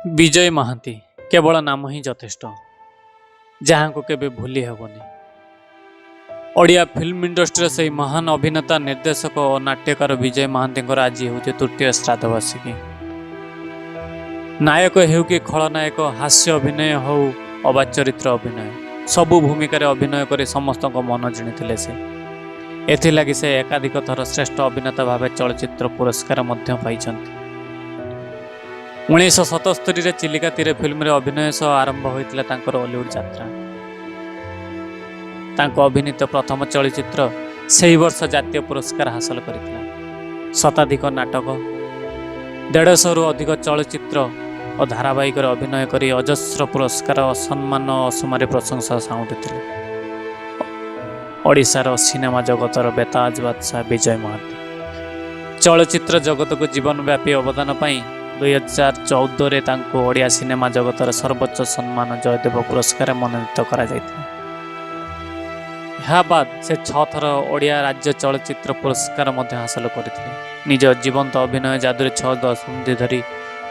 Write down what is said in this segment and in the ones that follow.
ବିଜୟ ମହାନ୍ତି, କେବଳ ନାମ ହିଁ ଯଥେଷ୍ଟ, ଯାହାଙ୍କୁ କେବେ ଭୁଲି ହେବନି। ଓଡ଼ିଆ ଫିଲ୍ମ ଇଣ୍ଡଷ୍ଟ୍ରିର ସେହି ମହାନ ଅଭିନେତା, ନିର୍ଦ୍ଦେଶକ ଓ ନାଟ୍ୟକାର ବିଜୟ ମହାନ୍ତିଙ୍କର ଆଜି ହେଉଛି ତୃତୀୟ ଶ୍ରାଦ୍ଧବାର୍ଷିକୀ। ନାୟକ ହେଉ କି ଖଳନାୟକ, ହାସ୍ୟ ଅଭିନୟ ହେଉ ଅବା ଚରିତ୍ର ଅଭିନୟ, ସବୁ ଭୂମିକାରେ ଅଭିନୟ କରି ସମସ୍ତଙ୍କ ମନ ଜିଣିଥିଲେ ସେ। ଏଥିଲାଗି ସେ ଏକାଧିକ ଥର ଶ୍ରେଷ୍ଠ ଅଭିନେତା ଭାବେ ଚଳଚ୍ଚିତ୍ର ପୁରସ୍କାର ମଧ୍ୟ ପାଇଛନ୍ତି। 1977ରେ ଚିଲିକା ତୀରେ ଫିଲ୍ମରେ ଅଭିନୟ ସହ ଆରମ୍ଭ ହୋଇଥିଲା ତାଙ୍କର ଓଲିଉଡ୍ ଯାତ୍ରା। ତାଙ୍କ ଅଭିନୀତ ପ୍ରଥମ ଚଳଚ୍ଚିତ୍ର ସେହି ବର୍ଷ ଜାତୀୟ ପୁରସ୍କାର ହାସଲ କରିଥିଲା। ଶତାଧିକ ନାଟକ, 150ରୁ ଅଧିକ ଚଳଚ୍ଚିତ୍ର ଓ ଧାରାବାହିକରେ ଅଭିନୟ କରି ଅଜସ୍ର ପୁରସ୍କାର, ସମ୍ମାନ ଓ ଅସୁମାରୀ ପ୍ରଶଂସା ସାଉଁଟିଥିଲେ ଓଡ଼ିଶାର ସିନେମା ଜଗତର ବେତାଜ ବାଦଶାହ ବିଜୟ ମହାନ୍ତି। ଚଳଚ୍ଚିତ୍ର ଜଗତକୁ ଜୀବନବ୍ୟାପୀ ଅବଦାନ ପାଇଁ 2014ରେ ତାଙ୍କୁ ଓଡ଼ିଆ ସିନେମା ଜଗତର ସର୍ବୋଚ୍ଚ ସମ୍ମାନ ଜୟଦେବ ପୁରସ୍କାରରେ ମନୋନୀତ କରାଯାଇଥିଲା। ଏହା ବାଦ ସେ ଛଅ ଥର ଓଡ଼ିଆ ରାଜ୍ୟ ଚଳଚ୍ଚିତ୍ର ପୁରସ୍କାର ମଧ୍ୟ ହାସଲ କରିଥିଲେ। ନିଜ ଜୀବନ୍ତ ଅଭିନୟ ଯାଦୁରେ 6 ଦଶନ୍ଧି ଧରି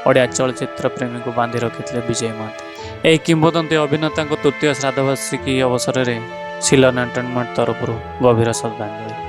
ଓଡ଼ିଆ ଚଳଚ୍ଚିତ୍ର ପ୍ରେମୀଙ୍କୁ ବାନ୍ଧି ରଖିଥିଲେ ବିଜୟ ମହାନ୍ତି। ଏହି କିମ୍ବଦନ୍ତୀ ଅଭିନେତାଙ୍କ ତୃତୀୟ ଶ୍ରାଦ୍ଧବାର୍ଷିକୀ ଅବସରରେ ସିଲନ ଏଣ୍ଟରଟେନମେଣ୍ଟ ତରଫରୁ ଗଭୀର ଶ୍ରଦ୍ଧାଞ୍ଜଳି।